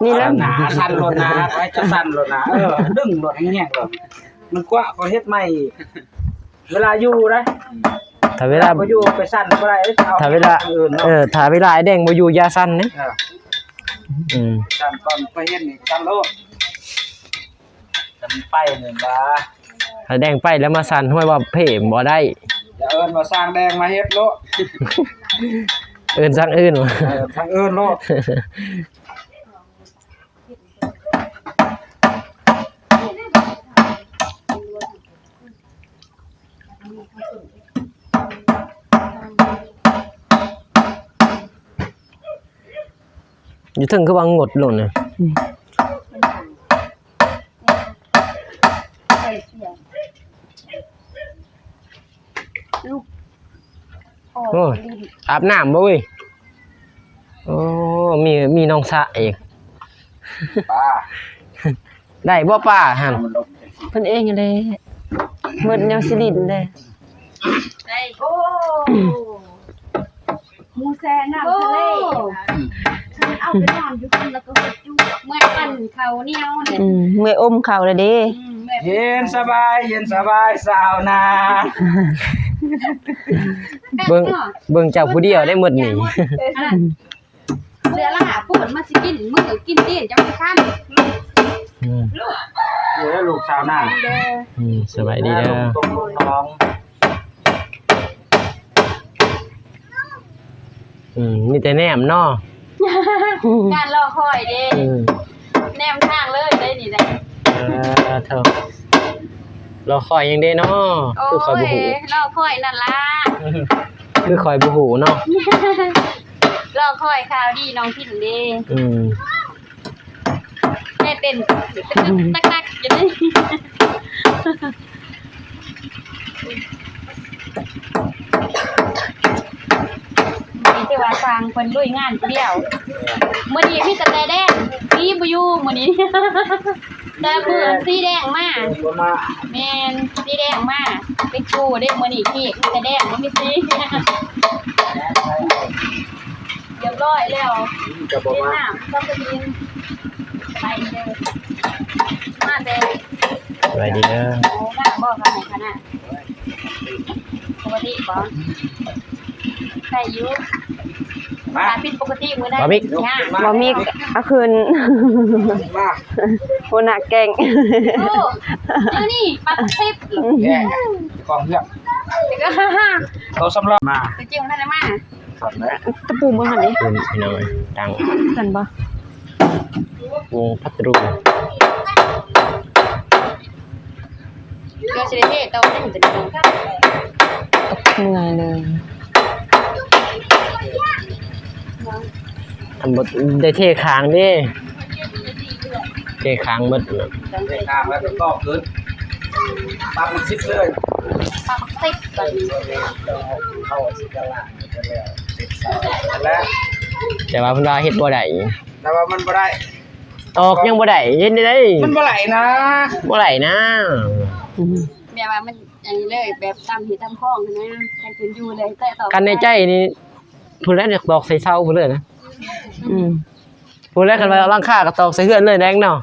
ນີ້ແຫຼະ ສັ່ນນະ ສັ່ນໂລດນະ ໄວ້ຈະສັ່ນໂລດນະ. ເອີ ດຶງໂລດ ແຮງໆໂລດ ມັນກວາ ຂໍເຮັດໃໝ່ອີກ. ເວລາຢູ່ໄດ໋ ຖ້າເວລາບໍ່ຢູ່ໄປສັ່ນບໍ່ໄດ້. ຖ້າເວລາ ເອີ ຖ້າເວລາອ້າຍແດງບໍ່ຢູ່ຢ່າສັ່ນເດ້. ເອີ ອືມ ສັ່ນຕອນຂ້ອຍເຮັດນີ້ສັ່ນໂລດ. ຈະໄປແມ່ນວ່າ ຖ້າແດງໄປແລ້ວມາສັ່ນ ຫ້ວຍວ່າເພບໍ່ໄດ້. ຢ່າເອີ້ນວ່າຊ່າງແດງມາເຮັດໂລດ ເອີ້ນຊ່າງອື່ນ. ເອີ ຊ່າງອື່ນໂລດ. ຢູ່ເທິງຄືວ່າງົດໂລດນະ. ອືມ ໂອ້ຍ ອາບນ້ຳບໍ່ເວີຍ? ໂອ້ ມີ ມີໜອງສະອີກ. ປາ ໄດ້ບໍ່ປາຫັ້ນ? ເພິ່ນເອງຫັ້ນແຫຼະ ເບິດແນວຊິຫຼິ້ນເດ້. ໂອ້ ໝູ່ແຊ່ນ້ຳທະເລ ເອົາໄປນອນຢູ່ພຸ້ນ ແລ້ວກໍເຮັດຢູ່ ເມື່ອຍປັ້ນເຂົ້າໜຽວເດ້. ອືມ ເມື່ອຍອົມເຂົ້າແລ້ວເດ້. ອືມ ເຢັນສະບາຍ ເຢັນສະບາຍຊາວນາ. ເບິ່ງ ເບິ່ງເຈົ້າຜູ້ດຽວໄດ້ໝົດນີ້. ເສືອລາ ປູນມາຊິກິນ ມື້ກິນຕີນຈະມີຄັນ. ອືມ ເອີ ລູກຊາວນາ. ອືມ ສະບາຍດີເດີ ລູກຕົກລູກນ້ອງ. ອືມ ມີແຕ່ແນມເນາະ ການລໍຄອຍເດ້. ອືມ ແນມທາງເລີຍເດ້ນີ້ນະ. ເອີ ໂທ້ ລໍຄອຍຫຍັງເດ້ເນາະ? ຄືຂ້ອຍບໍ່ຮູ້ ລໍຄອຍນັ້ນລະ ຄືຂ້ອຍບໍ່ຮູ້ເນາະ. ລໍຄອຍຂ່າວດີນ້ອງພິນເດ້. ອືມ ແມ່ເຕັ້ນຕັກໆຢູ່ນີ້. ນີ້ຖືວ່າຊ່າງເພິ່ນລຸຍງານຜູ້ດຽວ. ມື້ນີ້ມີແຕ່ແດງ ສີບໍ່ຢູ່ມື້ນີ້ ແຕ່ມື້ສີແດງມາ. ແມ່ນ ສີແດງມາເປັນຄູ່ເດ້. ມື້ນີ້ເຄ້ກມີແຕ່ແດງ ບໍ່ມີສີ. ຮຽບຮ້ອຍແລ້ວ ຈະບໍ່ມາ ສະບາຍດີເດີ ມາແຕ່ ສະບາຍດີເດີ. ໂອ້ ງາມບໍ່ຄະ ຂະໜາດປົກກະຕິບໍ່? ໃສ່ຢູ່ ມາ ຜິດປົກກະຕິມື້ໃດ ບໍ່ມີ ງາມ ບໍ່ມີ ເອົາຄືນ ມາ ຫົວໜ້າແກ້ງ. ໂອ້ ແນວນີ້ປັກສິບ ແກ້ງ ກອງເຮືອນ ໂຕສຳລອງ ມາ ຕົວຈິງບໍ່ທັນໄດ້ມາ. ຕະປູບໍ່ທັນເດ້ ເພິ່ນພີ່ນ້ອງເອີຍ ຕັ້ງ ທັນບໍ່? ວົງພັດລຸງ ເພື່ອຊິໄດ້ເທຕໍ່ໄດ້ ຕົກເມື່ອຍເລີຍ. ທັງໝົດໄດ້ເທຄ້າງເດ້ ເທຄ້າງໝົດ ເທຄ້າງແລ້ວກໍຕໍ່ຂຶ້ນ ປັກມັນສິບເລີຍ ປັກສິບ ເຂົ້າຊິກະລາ ແຕ່ວ່າເພິ່ນວ່າເຮັດບໍ່ໄດ້ ແຕ່ວ່າມັນບໍ່ໄດ້ ຕອກຍັງບໍ່ໄດ້ ເຮັດໄດ້ໃດ? ມັນບໍ່ໄຫຼນະ ບໍ່ໄຫຼນະ. ອືມ ແບບວ່າມັນອັນນີ້ເລີຍ ແບບຕາມຮີຕາມຄອງຫັ້ນນະ ໃຫ້ເພິ່ນຢູ່ເລີຍ ແຕະຕອກ ຄັນໃນໃຈນີ້ ຜູ້ໃດຢາກຕອກໃສ່ເສົາພຸ້ນເລີຍນະ. ອືມ ຜູ້ໃດຄັນວ່າຫຼັງຄາກໍຕອກໃສ່ເຮືອນເລີຍແດງເນາະ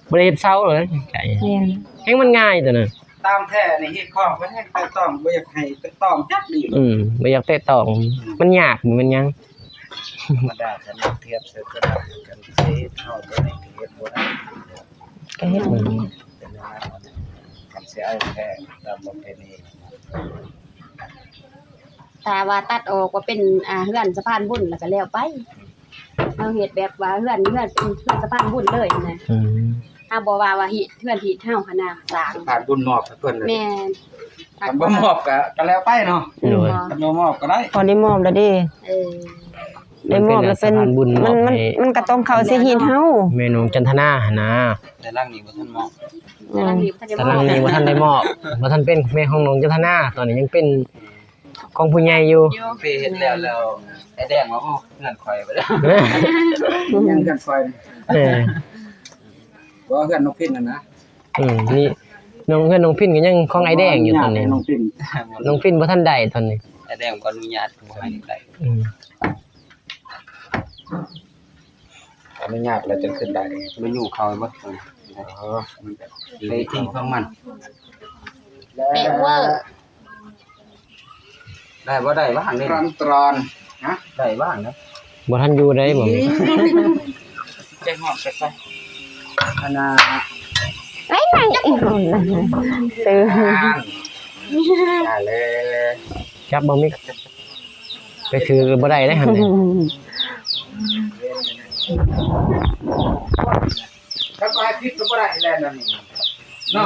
ບໍ່ໄດ້ເຮັດເສົາເລີຍ ໃຈ ແມ່ນ ແຮງມັນງ່າຍຕົວນັ້ນ. ຕາມແທ້ນີ້ ຮີດຄອງເພິ່ນແຮງແຕະຕ້ອງ ບໍ່ຢາກໃຫ້ແຕະຕ້ອງຈັກດີ້. ອືມ ບໍ່ຢາກແຕະຕ້ອງ ມັນຍາກ ມັນຫຍັງ ທຳມະດາ ຄັນທຽບໃສ່ຕົວນັ້ນກັນຊິເຮົາຕົວນີ້ເຮັດບໍ່ໄດ້. ກໍເຮັດ ອືມ ຄັນຊິເອົາແທ້ຕາມປະເພນີ ຖ້າວ່າຕັດອອກວ່າເປັນ ອ່າ ເຮືອນສະພານບຸນ ແລ້ວກໍແລ້ວໄປ. ເຮົາເຮັດແບບວ່າເຮືອນ ເຮືອນເປັນເຮືອນສະພານບຸນເລີຍນະ. ອືມ ເຮົາບໍ່ວ່າ ວ່າຮີດ ເຮືອນຮີດເຮົາຫັ້ນນະ ສ້າງ ສະພານບຸນມອບໃຫ້ເພິ່ນ. ແມ່ນ. ຄັນບໍ່ມອບກໍ ກໍແລ້ວໄປເນາະ. ໂດຍ. ຄັນບໍ່ມອບກໍໄດ້. ພໍໄດ້ມອບແລ້ວເດ້. ເອີ ໄດ້ມອບແລ້ວເປັນ ມັນເປັນສະພານບຸນມອບໃຫ້ ມັນ ມັນ ມັນກໍຕ້ອງເຂົ້າໃສ່ຮີດເຮົາ ແມ່ນວງຈັນທະນາຫັ້ນນະ. ແຕ່ຫຼັງນີ້ບໍ່ທັນມອບ. ແຕ່ຫຼັງນີ້ບໍ່ທັນໄດ້ມອບ. ຕາລາງນີ້ບໍ່ທັນໄດ້ມອບ ບໍ່ທັນເປັນແມ່ຂອງນ້ອງຈັນທະນາ ຕອນນີ້ຍັງເປັນຂອງຜູ້ໃຫຍ່ຢູ່. ເພເຮັດແລ້ວ ແລ້ວໄອ້ແດງວ່າ ໂອ້ ເຮືອນຂ້ອຍ ຍັງເຮືອນຂ້ອຍ. ເອີ ບໍ່ ເຮືອນນ້ອງພິນຫັ້ນນະ. ອືມ ນີ້ນ້ອງ ເຮືອນນ້ອງພິນກໍຍັງຂອງອ້າຍແດງຢູ່ຕອນນີ້. ນ້ອງພິນ ນ້ອງພິນບໍ່ທັນໄດ້ຕອນນີ້ ອ້າຍແດງບໍ່ອະນຸຍາດ ບໍ່ໃຫ້ໄດ້. ອືມ ອະນຸຍາດແລ້ວຈຶ່ງຂຶ້ນໄດ້. ມາຢູ່ເຂົາບໍ່? ອໍ ໄປທີ່ເພິ່ນມັນ ເປະເວີ. ໄດ້ບໍ່ ໄດ້ວ່າງເດ້. ຕຣອນໆ ຮະ ໄດ້ວ່າງເດ້. ບໍ່ທັນຢູ່ໄດ້ບໍ່ມີ. ໃຈຮ້ອນໃສ່ ອັນນ່າ ໄອ້ນາງອີກຄົນໜຶ່ງ ເຕີ ຢ່າເລີຍ. ຈັບບໍ່ມີ ໄປຖືບໍ່ໄດ້ເດ້ຫັ້ນເດ້. ຄັນບໍ່ໃຫ້ຜິດກໍບໍ່ໄດ້ແລ້ວນັ້ນເນາະ.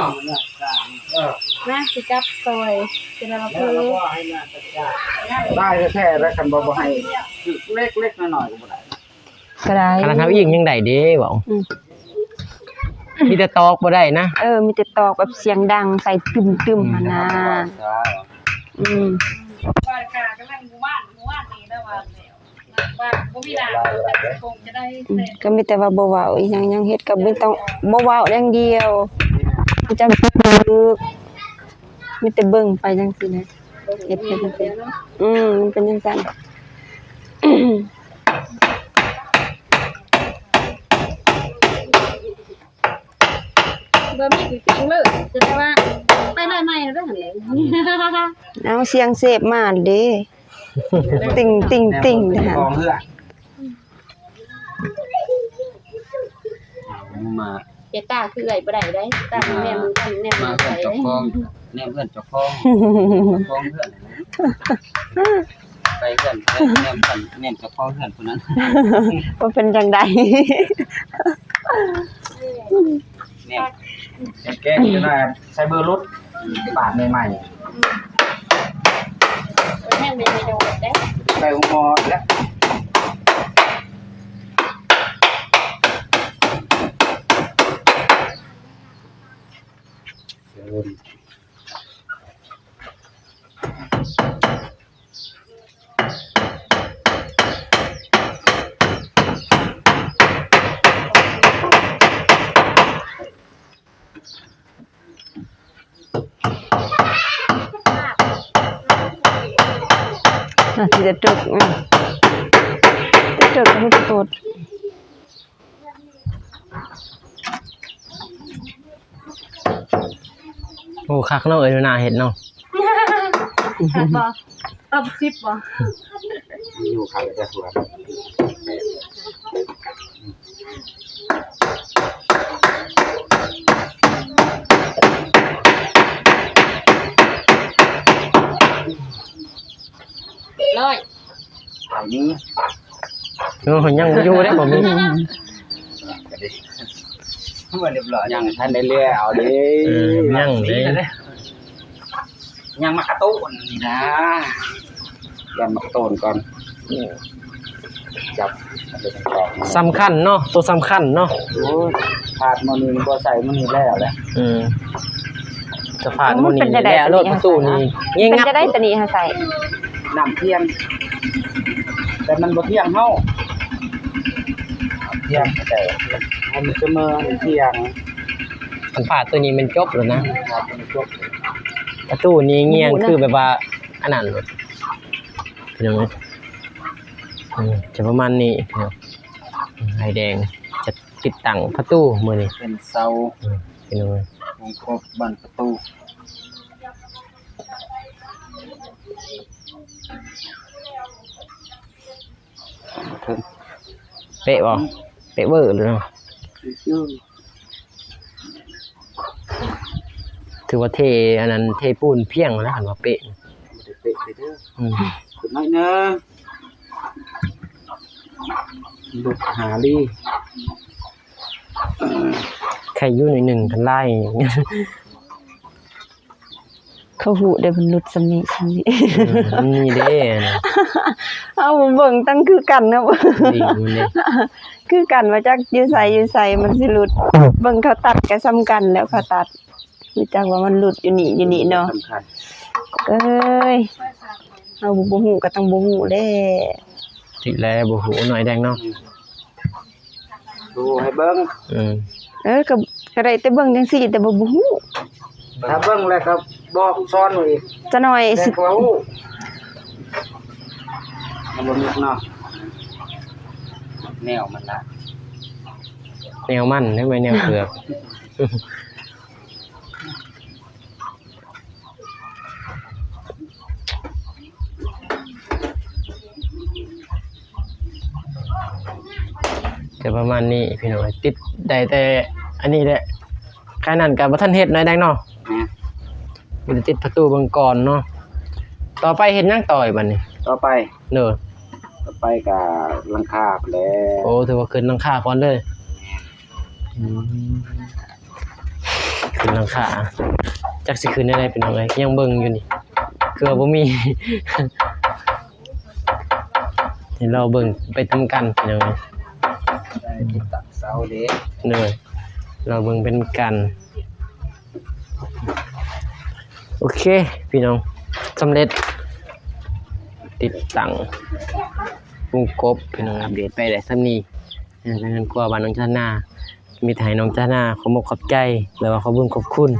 ເອີ ມາຊິຈັບຊ່ອຍ ຊິໄດ້ວ່າເພີ ໄດ້ແທ້ໆ ແລ້ວຄັນບໍ່ ບໍ່ໃຫ້ຖືກເລັກໆ ນ້ອຍໆ ກໍບໍ່ໄດ້. ກໍໄດ້ ຂະໜາດເຮົາອີງຍັງໄດ້ເດ້ ເວົ້າ. ອືມ ມີແຕ່ຕອກບໍ່ໄດ້ນະ. ເອີ ມີແຕ່ຕອກແບບສຽງດັງໃສ່ຕຶມໆ ຫັ້ນນະ. ອືມ ອືມ ກໍມີແຕ່ວ່າບໍ່ເວົ້າອີ່ຫຍັງ ຫຍັງເຮັດກໍບໍ່ຕ້ອງ ບໍ່ເວົ້າຢ່າງດຽວ ຈະຖືກ ມີແຕ່ເບິ່ງໄປຈັ່ງຊີ້ນະ ເຮັດໄປຈັ່ງຊີ້. ອືມ ມັນເປັນຈັ່ງຊັ້ນ. ບໍ່ມີທີ່ຕິງເລີຍ ຈະໄດ້ວ່າໄປໄລ່ໃໝ່ເດີຫັ້ນແຫຼະ. ເອົາ ສຽງເສບມາເດ້ ຕິງຕິງຕິງ ເດີຫັ້ນ. ມາ ເຈຕ້າຄືເອື້ອຍບໍ່ໄດ້ເດ້ ຕ້າແນມເຮືອນ ແນມ ມາເຮືອນເຈົ້າຂອງ ແນມເຮືອນເຈົ້າຂອງ ເຈົ້າຂອງເຮືອນ. ໄປເຮືອນ ແນມເຮືອນ ແນມເຈົ້າຂອງເຮືອນຜູ້ນັ້ນ ວ່າເປັນຈັ່ງໃດ. ແນມ ແກງ ແກງຈະໜ້ອຍ ໃສ່ເບີຫຼຸດ ບາດໃໝ່ໆ ແຮງໄປໂດດເດ້ ໃສ່ຫົວໝໍ້ແລ້ວ. ອາ ຊິໄດ້ຕົກ ອາ ຕົກກໍບໍ່ຕົກ. ໂອ້ ຄັກເນາະ ເອື້ອຍໜູນາເຮັດເນາະ. ຄັກບໍ່? ຕອບສິບບໍ່? ຢູ່ຄັກແຕ່ຫົວ ຮ້ອຍ ໄປນີ້ ເອີ ຍັງບໍ່ຢູ່ເດ້ ບໍ່ມີ ອືມ ກໍດີ ວ່າຮຽບຮ້ອຍ ຍັງບໍ່ທັນໄດ້ແລ້ວເດ້ ເອີ ຍັງເດ້ ຍັງໝາກກະໂຕນນີ້ນະ ຢ້ານໝາກກະໂຕນກ່ອນ ອືມ ຈັບ ສຳຄັນເນາະ ໂຕສຳຄັນເນາະ ໂອ້ຍ ພາດມື້ນີ້ບໍ່ໃສ່ມື້ນີ້ແລ້ວແຫຼະ ອືມ ຈະພາດມື້ນີ້ແລ້ວໂລດ ປະຕູນີ້ແງບ ເປັນຈັ່ງໃດ ໂຕນີ້ເຮົາໃສ່ ນ້ຳທ່ຽງ ແຕ່ມັນບໍ່ທ່ຽງເຮົາ ທ່ຽງແຕ່ໃຫ້ມັນສະເໝີທ່ຽງ ຄັນພາດໂຕນີ້ແມ່ນຈົບແລ້ວນະ ພາດໂຕນີ້ຈົບ ປະຕູນີ້ແງບ ຄືແບບວ່າ ອັນນັ້ນ ພີ່ນ້ອງເອີຍ ອືມ ຈະປະມານນີ້ພີ່ນ້ອງ ໄອ້ແດງຈະຕິດຕັ້ງປະຕູມື້ນີ້ ເປັນເສົາ ອືມ ພີ່ນ້ອງເອີຍ ວົງກົບບັ້ນປະຕູ ເປະບໍ່? ເປະເວີເລີຍເນາະ ອືມ. ຖືວ່າເທ ອັນນັ້ນ ເທປູນພຽງແລ້ວ ຄັນວ່າເປະ ບໍ່ໄດ້ເປະເດີ. ອືມ ຂຶ້ນໜ້ອຍໜຶ່ງ ຫຼຸດຫ້າລີ. ໄຄຢູ່ໜ້ອຍໜຶ່ງ ຄັນຫຼາຍ ເຂົາຮູ້ເດ້ ມັນຫຼຸດສ່ຳນີ້ສ່ຳນີ້. ອືມ ມັນມີເດ້ ເຮົາບໍ່ເບິ່ງຕັ້ງຄືກັນເນາະ. ດີມັນເດ້ ຄືກັນ ວ່າຈັກຢູ່ໃສຢູ່ໃສມັນຊິຫຼຸດ. ເບິ່ງເຂົາຕັດກໍສ່ຳກັນແລ້ວ ເຂົາຕັດ ຮູ້ຈັກວ່າມັນຫຼຸດຢູ່ນີ້ຢູ່ນີ້ເນາະ. ເອີຍ ເຮົາບໍ່ຮູ້ກໍຕ້ອງບໍ່ຮູ້ແຫຼະ. ຖືກແລ້ວ ບໍ່ຮູ້ໜ້ອຍແດງເນາະ. ອືມ ດູໃຫ້ເບິ່ງ. ອືມ ເອີ ກໍ ກໍໄດ້ແຕ່ເບິ່ງຈັ່ງຊີ້ ແຕ່ວ່າບໍ່ຮູ້. ຖ້າເບິ່ງແລ້ວກໍບອກສອນເຮົາອີກ ຈະໜ້ອຍຊິ ແລ້ວກໍຮູ້. ມັນບໍ່ມີເນາະ ແນວມັນນະ ແນວມັນ ແນວແມ່ນແນວເກືອກ. ກໍປະມານນີ້ພີ່ນ້ອງ ຕິດໄດ້ແຕ່ອັນນີ້ແຫຼະ. ຂ້າງນັ້ນກໍບໍ່ທັນເຮັດໜ້ອຍແດງເນາະ. ແມ່ນ ບໍ່ໄດ້ຕິດປະຕູເບິ່ງກ່ອນເນາະ. ຕໍ່ໄປເຮັດຫຍັງຕໍ່ອີກບັດນີ້? ຕໍ່ໄປ ໂດຍ ຕໍ່ໄປກໍຫຼັງຄາພຸ້ນແຫຼະ. ໂອ້ ຖືວ່າຂຶ້ນຫຼັງຄາກ່ອນເລີຍ. ແມ່ນ ອືມ ຂຶ້ນຫຼັງຄາ ຈັກຊິຂຶ້ນແນວໃດພີ່ນ້ອງເອີຍ ຍັງເບິ່ງຢູ່ນີ້ ຄືວ່າບໍ່ມີ. ໃຫ້ລໍເບິ່ງໄປນຳກັນພີ່ນ້ອງເອີຍ. ໄດ້ຕິດຕັ້ງເສົາເດ້. ໂດຍ ລໍເບິ່ງໄປນຳກັນ. ໂອເຄພີ່ນ້ອງ ສຳເລັດ ຕິດຕັ້ງວົງກົບພີ່ນ້ອງ. ອັບເດດໄປໄດ້ສ່ຳນີ້ ເອີ ທາງເຮືອນຄົວບ້ານໜອງຈະນາ ມີແຕ່ໃຫ້ນ້ອງຈະນາຂອບອົກຂອບໃຈ ຫຼືວ່າຂອບບຸນຂອບຄຸນ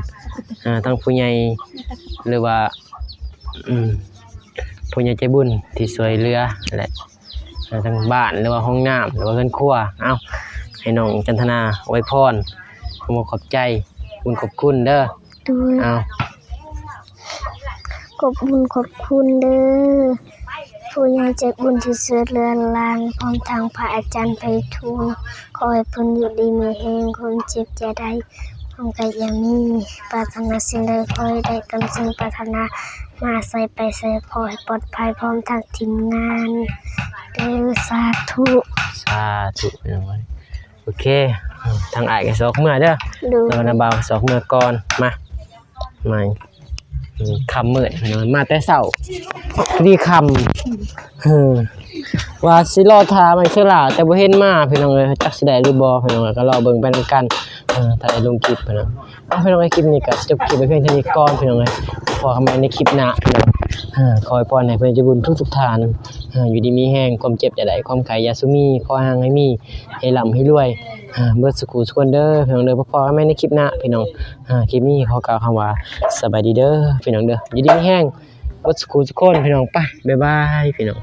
ເອີ ທັງຜູ້ໃຫຍ່ ຫຼືວ່າ ອືມ ຜູ້ໃຫຍ່ໃຈບຸນທີ່ຊ່ວຍເຫຼືອ ແລະ ເອີ ທັງບ້ານ ຫຼືວ່າຫ້ອງນ້ຳ ຫຼືວ່າເຮືອນຄົວ. ເອົ້າ ໃຫ້ນ້ອງຈັນທະນາອວຍພອນ ຂອບອົກຂອບໃຈ ບຸນຂອບຄຸນເດີ. ໂດຍ ເອົ້າ ຂອບບຸນຂອບຄຸນເດີ ຜູ້ໃຫຍ່ໃຈບຸນທີ່ຊ່ວຍເຫຼືອຫຼານ ພ້ອມທັງພະອາຈານໄພທູນ ຂໍໃຫ້ເພິ່ນຢູ່ດີມີແຮງ ຄວາມເຈັບຢ່າໄດ້ ຄວາມໄຂ້ຢ່າມີ ປາດຖະໜາສິ່ງໃດຂໍໃຫ້ໄດ້ຕາມສິ່ງປາດຖະໜາ ມາໃສໄປໃສຂໍໃຫ້ປອດໄພ ພ້ອມທັງທີມງານເດີ. ສາທຸ ສາທຸພີ່ນ້ອງເອີຍ. ໂອເຄ ທາງອ້າຍກໍຊິອອກເມືອເດີ. ໂດຍ ແລ້ວນະບ່າວກໍຊິອອກເມືອກ່ອນ. ມາ ມາ ອືມ ຄ່ຳມືດພີ່ນ້ອງ ມາແຕ່ເຊົ້າ ພໍດີຄ່ຳ. ເອີ ວ່າຊິລໍຖ້າໄມເຊີລາ ແຕ່ບໍ່ເຫັນມາພີ່ນ້ອງເອີຍ. ຈັກຊິໄດ້ຫຼືບໍ່ພີ່ນ້ອງເອີຍ ກໍລໍເບິ່ງໄປນຳກັນ ເອີ ຖ້າໄດ້ລົງຄລິບພີ່ນ້ອງ. ເອົາ ພີ່ນ້ອງເອີຍ ຄລິບນີ້ກໍຈົບຄລິບໄວ້ພຽງເທົ່ານີ້ກ່ອນພີ່ນ້ອງເອີຍ. ພໍ້ກັນໃໝ່ໃນຄລິບໜ້າພີ່ນ້ອງ. ເອີ ຂໍອວຍພອນໃຫ້ຜູ້ໃຫຍ່ໃຈບຸນທຸກໆທ່ານ ເອີ ຢູ່ດີມີແຮງ ຄວາມເຈັບຢ່າໄດ້ ຄວາມໄຂ້ຢ່າສູ່ມີ ຂໍໃຫ້ຮັ່ງໃຫ້ມີ ໃຫ້ລ່ຳໃຫ້ລວຍ ເອີ ເບິດສູ່ຜູ້ສູ່ຄົນເດີພີ່ນ້ອງເດີ. ພໍ້ກັນໃໝ່ໃນຄລິບໜ້າພີ່ນ້ອງ. ເອີ ຄລິບນີ້ຂໍກ່າວຄຳວ່າສະບາຍດີເດີພີ່ນ້ອງເດີ ຢູ່ດີມີແຮງເບິດສູ່ຜູ້ສູ່ຄົນພີ່ນ້ອງ. ໄປ ບາຍບາຍພີ່ນ້ອງ.